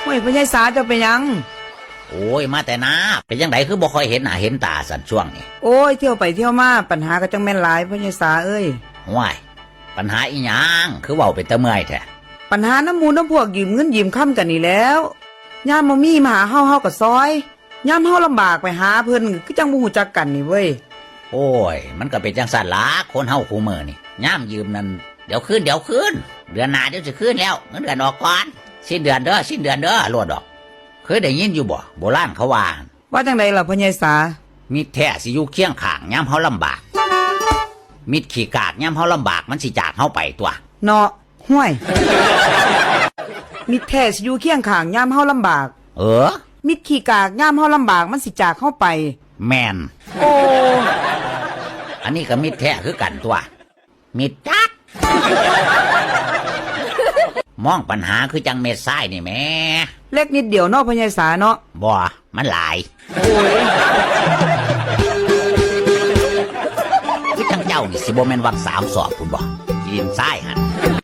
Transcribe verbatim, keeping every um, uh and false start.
ห้วย พ่อใหญ่สา เจ้าเป็นหยัง โอ้ย มาแต่นา เป็นจั่งใดคือบ่ค่อยเห็นหน้าเห็นตาซั่นช่วงนี้ โอ้ย เที่ยวไปเที่ยวมา ปัญหาก็จั่งแม่นหลาย พ่อใหญ่สาเอ้ย ห้วย ปัญหาอีหยัง คือเว้าเป็นตาเมื่อยแท้ ปัญหานำหมู่นำพวกยืมเงินยืมคำกันนี่แหล้ว ยามบ่มีมาหาเฮา เฮาก็ซอย ยามเฮาลำบากไปหาเพิ่น คือจั่งบ่ฮู้จักกันนี่เว้ย โอ้ย มันก็เป็นจั่งซั้นล่ะ คนเฮาคู่มื้อนี่ ยามยืมนั่น เดี๋ยวคืน เดี๋ยวคืน เดือนหน้าเดี๋ยวสิคืนแล้ว เงินเดือนออกก่อน สิ้นเดือนเด้อ สิ้นเดือนเด้อ โลดดอก เคยได้ยินอยู่บ่ โบราณเขาว่า ว่าจั่งใดล่ะ พ่อใหญ่สา มิตรแท้สิอยู่เคียงข้างยามเฮาลำบาก มิตรขี้กากยามเฮาลำบากมันสิจากเฮาไปตั๊ว เนาะ ห้วย มิตรแท้สิอยู่เคียงข้างยามเฮาลำบาก เออ มิตรขี้กากยามเฮาลำบากมันสิจากเฮาไป แม่น โอ้ อันนี้ก็มิตรแท้คือกันตั๊ว มิตรจัด มองปัญหาคือจั่งเม็ดทรายนี่แหม เล็กนิดเดียวเนาะ พ่อใหญ่สาเนาะ บ่ มันหลาย โอ้ย คือจั่งเจ้านี่สิบ่แม่นวักสามสอบพุ้นบ่ ขี้ดินทรายหั่น